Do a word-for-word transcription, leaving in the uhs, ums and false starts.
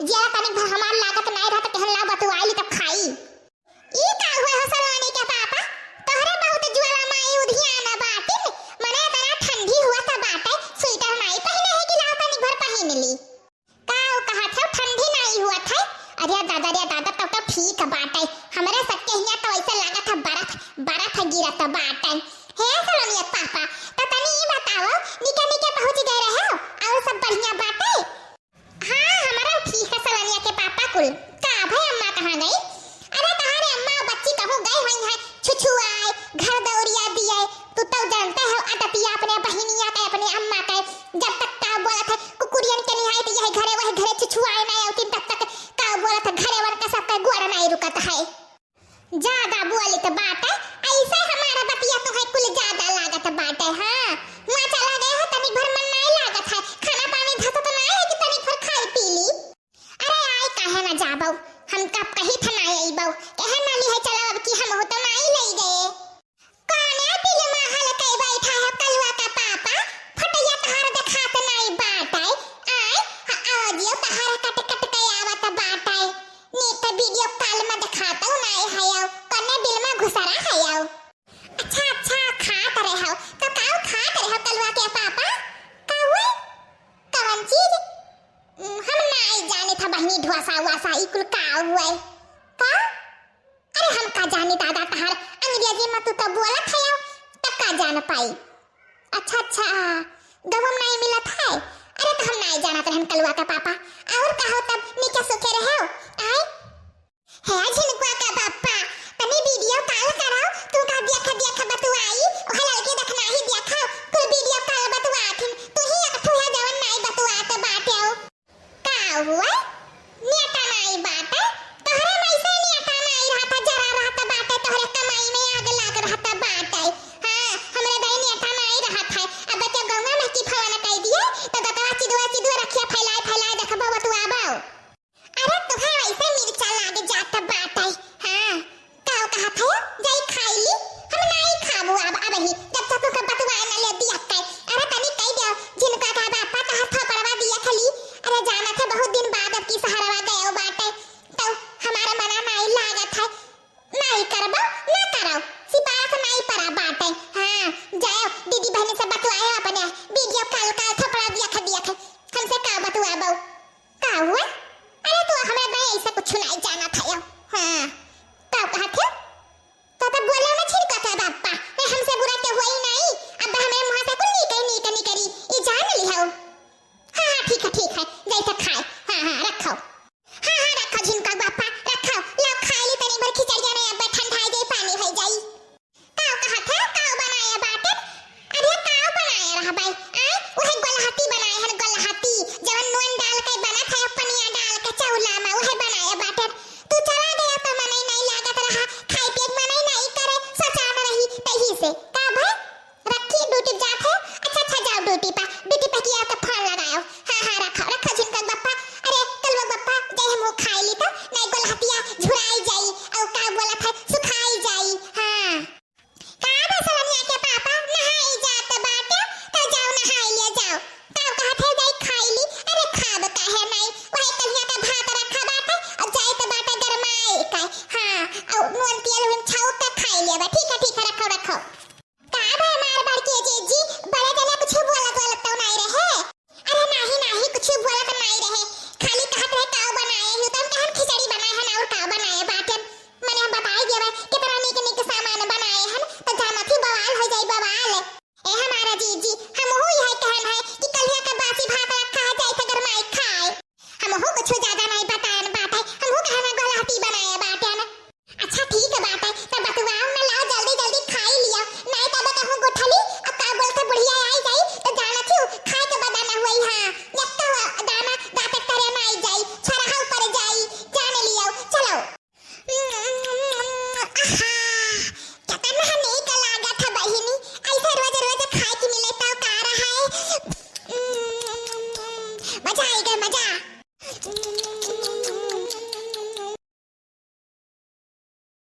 जरा तनिक भर हमार लागत नाई रहत, केहन ला बतुआई ली तब खाई। ई का हुआ हो सलोनी के पापा? तोहरे बहुत ज्वाला माई उधियाना बाटिन, मने इतना ठंडी हुआ था बाटे, स्वेटर नाई पहिने है कि लाओ तनिक भर पहिन ली। का उ कहत है ठंडी नाई हुआ था? अरे दादा रे दादा, तब तो ठीक बाटे, हमरे सबके हियाँ तो ऐसे लागत है बर्फ, बर्फ गिरत बाटे। हे सलोनी के पापा, तो तनी ई बताओ, निके निके पहुँच गए रहे हो और सब बढ़िया बाटे? हाँ, हमारा ठीक है सलोनिया के पापा कुल। का भई अम्मा कहाँ गई? अरे तहारे अम्मा बच्ची कहूँ गई हुई है, छुछुआए, घर दौरिया दिए। तू तो जानते हो आदतिया अपने बहिनिया के, अपने अम्मा के। जब तक का बोलत है कुकुरियन के निहायत यही घरे वही घरे छुछुआए ना आवतिन, तब तक का बोलत है घरे वन के सबके गोड़ नहीं रुकत है। ज्यादा बोलित बाटे, ऐसे हमारा बतिया तोहे कुल ज्यादा लागत बाटे। हाँ, हुआँ चला गए हो, तनिक भर मन नाई लागत है, खाना पानी धसत नाई है कि तनिक भर खाई पी ली। अरे आई काहे ना जाबो, हम कब कही था नाई अइबो, कहे ना ली है चलो अब की हम हो तो नाई ले गए। कौने बिलमा हल कई बैठा है कलुआ का पापा, फटैया तहार देखात नाई बाटे। आय, ह-, आवाजियो तहार कट कट के आवत बाटे। नी त वीडियो कॉल में देखात नाई है, कौने बिलमा घुसरा है। अच्छा, अच्छा, खात रहे हो, तो काऊ खात रहे हो कलुआ के पापा? काऊ? कवन चीज? उम, हम नाई जाने था बहिनी, ढोसा वासा ई कुल काऊ है? का? अरे हम का जानी दादा, तहार अंग्रेजी में तू तो बोलत है, त का जान पाई। अच्छा अच्छा, गवम नहीं मिलत है। अरे तो हम नहीं जानत रहन कलुआ का पापा। और कहो तब निके सुखे रहो। आय। हे झिनकुआ का पापा, तनी वीडियो कॉल करो, तू का देख देख बतुआई, ओहे लड़के देख नाही देखा, कुल वीडियो कॉल बतुआथिन, तू ही एक ठो है जवन नहीं बतुआत बाटे हो। का हुआ? नेटा नाई बाटे, तोहरे में ऐसे नेटा नाई रहता, जरा रहता बाटे, तोहरे कमाई में आग लाग रहता बाटे। हाँ, हमरे दही नेटा नाई रहत है। अब के गौवा में की फलाना कह दिए, तो गतवा चिदुआ चिदुआ रखिया फैलाए फैलाए देखबो बतुआबो। अरे तुहे वैसे मिर्चा लाग जात बाटे। हाँ, काऊ कहत है? जाई खाई ली, हम नाई खाबू अब, अब ही, जब तक तुमका बतुआ न ले दिया के। अरे तनी कह दे, झिनका का बापा तहार थोपड़वा दिया खली। अरे जाना थे बहुत दिन बाद अब की शहर